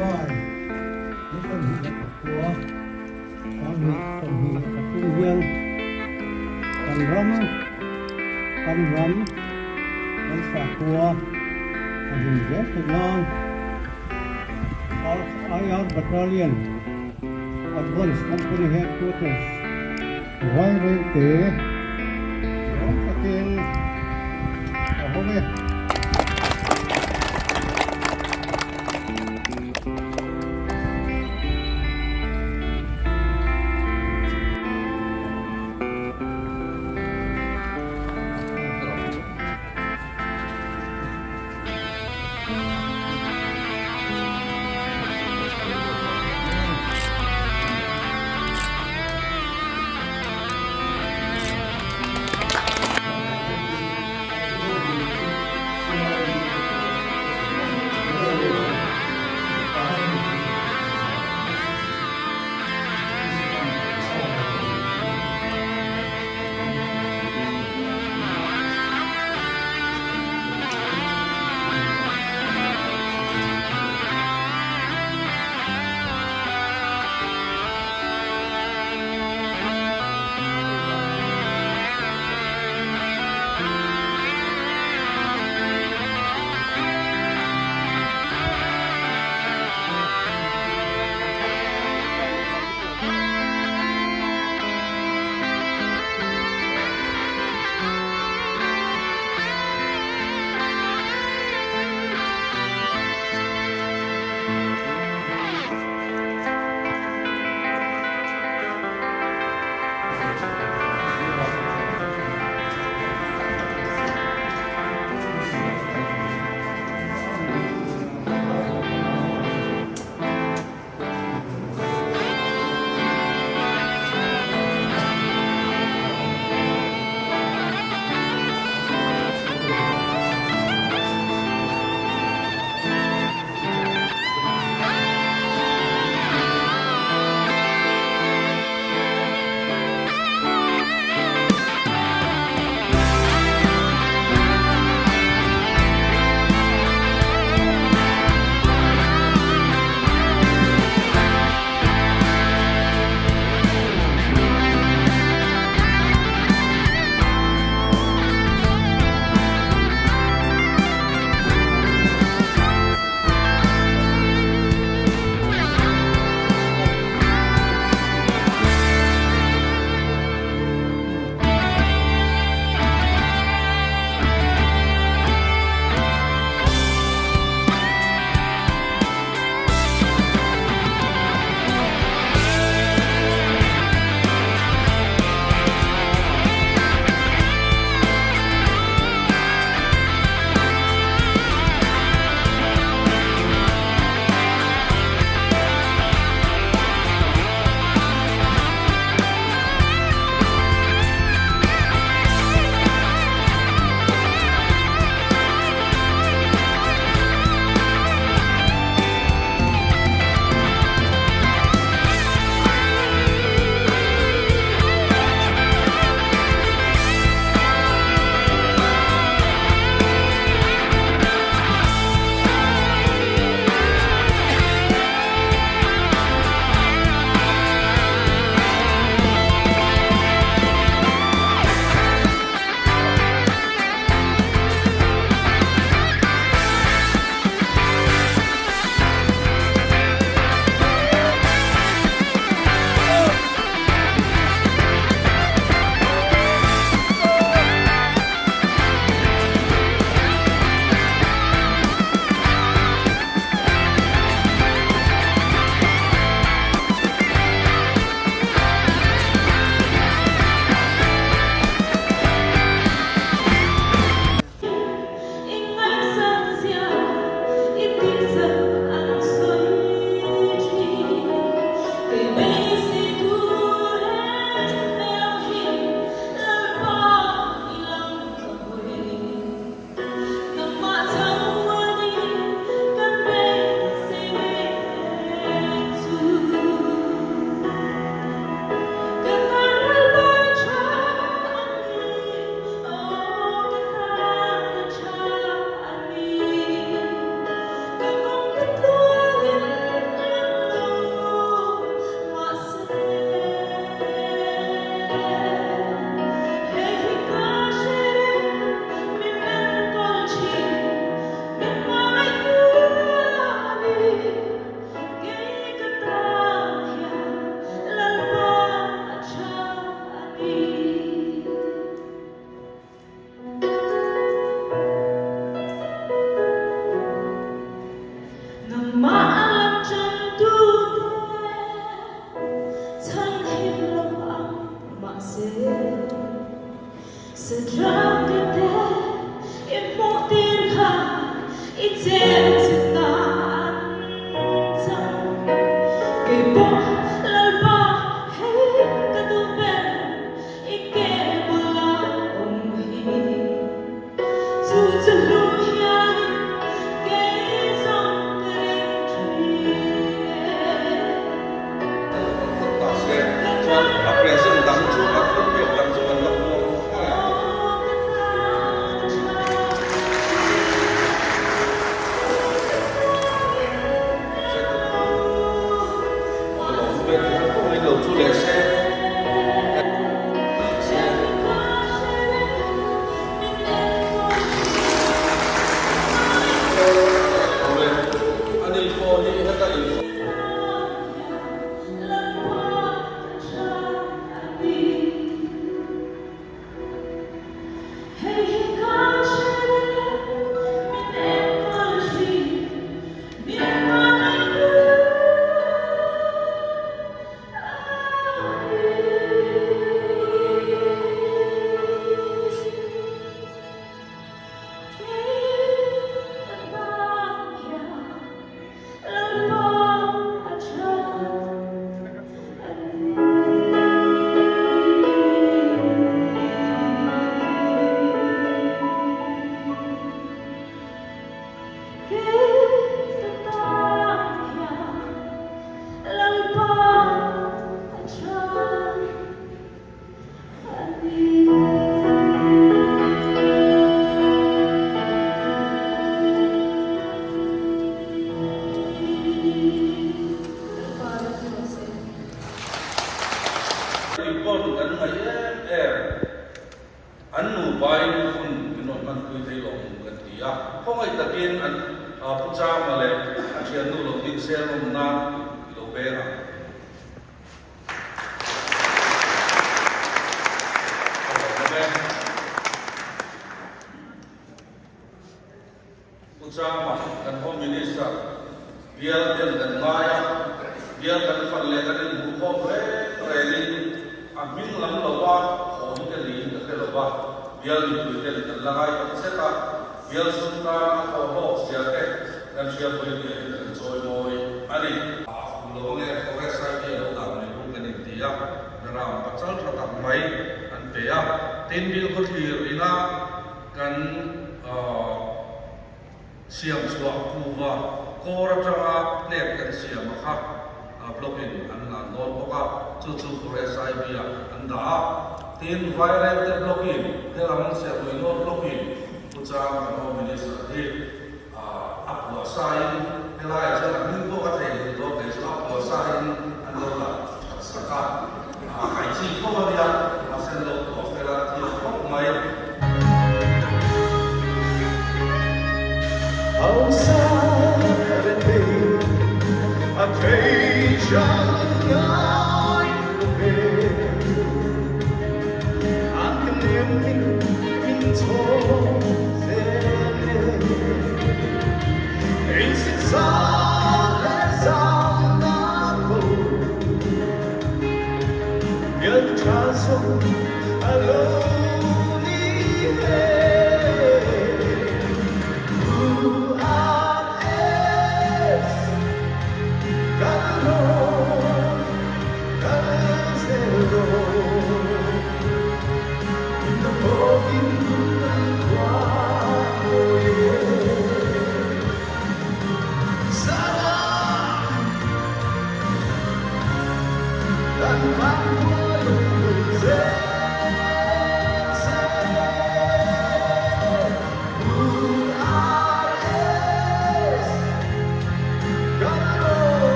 November ni 25 2023 hian kan ram kan ram kan sakhua a hlim zel theih nan South IR Battalion Advance Company Headquarters Vairengte lawm takin a hawng e. Chuan a present dang chu a thil pek dang chu kan la puang nghal ang. Tui pawn kan ngaih em em. An nupain hun min rawn hmanpui thei lo ang kan ti a. Khawngaih takin an Pu Chama leh a thiannu lo ding sel awm nan i lo beng ang. Ka lo awm e. Pu Chama, kan Home Minister, bial ten kan ngai a, bial kan fal leh kan inhmuhkhawm reng rengin a hming lam lova thawm te niin ka hre lova, bial mipui ten kan la ngai tak zet a, bial sum tan a thaw hlawk zia te kan hriatpui nia hian kan chawi mawi a ni. A fu lo ange Forest ID a lo dah mai bawk kan inti a, Ram pachal tha tak mai an pe a, tin Bilkhawthlir ina Kan siam chhuah kuva kawr atanga plate kan siam a kha block in an lan dawn bawk a, chu chu Forest IB ah an dah a. Tin, Vairengte block in helam Siapuinawn block in Pu Chang kan Home Minister hi a phuah sa in helaiah chuan a hming pawh ka thei hlei dawn kei chu a phuah sa in an lo dah that sak a, a kai chi tho a nia, mahse an lo tuah fel a thiam khawp mai.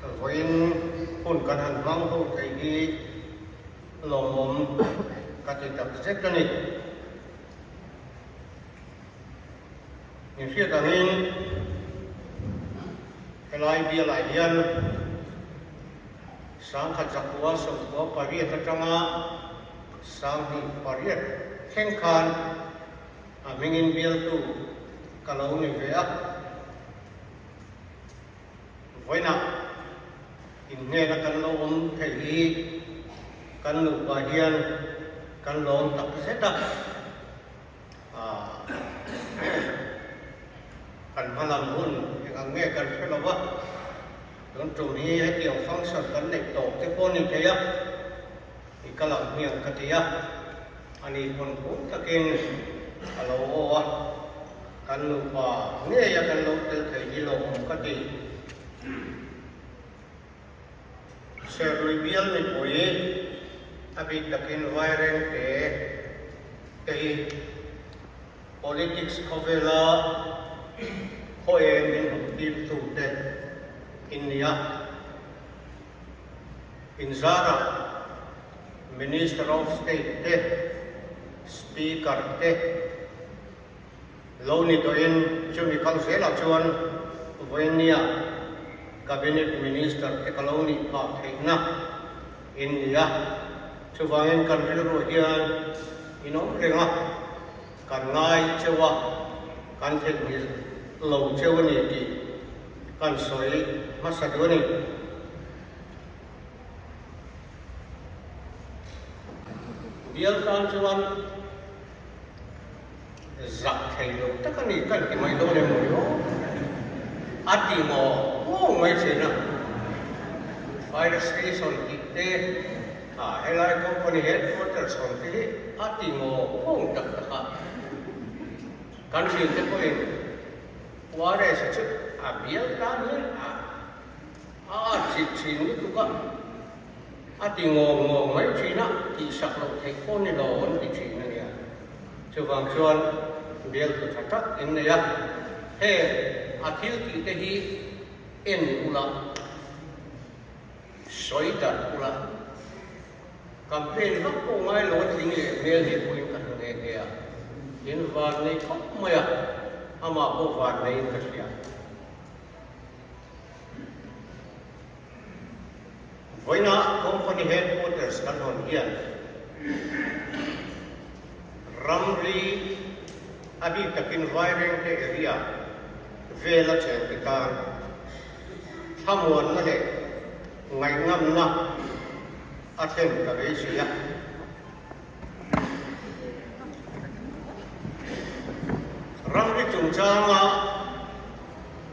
Vawiin hun kan han hmang ho thei hi lawmawm ka ti tak zet a ni. Min hriat angin helai bialah hian 1998 atanga 2008 thleng khan a hmingin bialtu ka lo ni ve a. Vawiinah inhnena kan lo awm thei hi kan nupa hian kan lawm tak zet a. Kan hmalam hun eng ang nge kan hre lo va, tun tum hi hetiang function kan neih tawp te pawh a ni thei a, i kal ang hmiang ka ti a, ani pawn phur takin a lo aw a, kan nupa ngeia kan lo tel thei hi lawmawm ka ti. Serlui bial mipui a bik takin Vairengte te hi politics khawvela khaw eng min hmuh tirtu te in ni a. Inzarah Minister of State te, Speaker te, Lo ni tawhin chumi kal zelah chuan vawiinnia Cabinet Minister te ka lo nih phah theihna in ni a, chuvangin kan rilru hian in awm reng a, kan ngai cheu a, kan theihnghilh lo cheu a ni tih kan sawi hmasa duh a ni. Bial tan chuan. Zak thei lo tak a ni kan ti mai dawn em maw aw? A ti maw maw mai thin a. Fire station tih te, ah helai company headquarters awm te hi a ti maw maw tak tak a. Kan thin te pawhin ORS chu a bial tan hian a a at zit thin lutuk a. A ti ngawng ngawng mai thin a, tihsak loh theih pawh ni lo an ti thin a nia. Chuvang chuan bialtu tha tak in nei a, heng a thil tih te hi en ula, sawi darh ula, campaign vak pawh ngai lo a tling leh hmel hi pawhin ka hmu nghe nghe a, in van nei khawp mai a, amah pawh van neiin ka hria. Vawiinah company headquarters kan hawn hian ramri a bik takin Vairengte area vela chengte tan thlamuanna leh ngaihngamna a thlen ka beisei a. Ramri chungchanga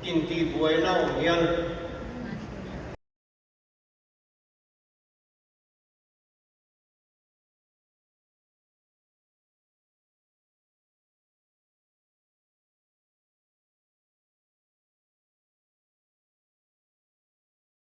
intihbuaina awm hian.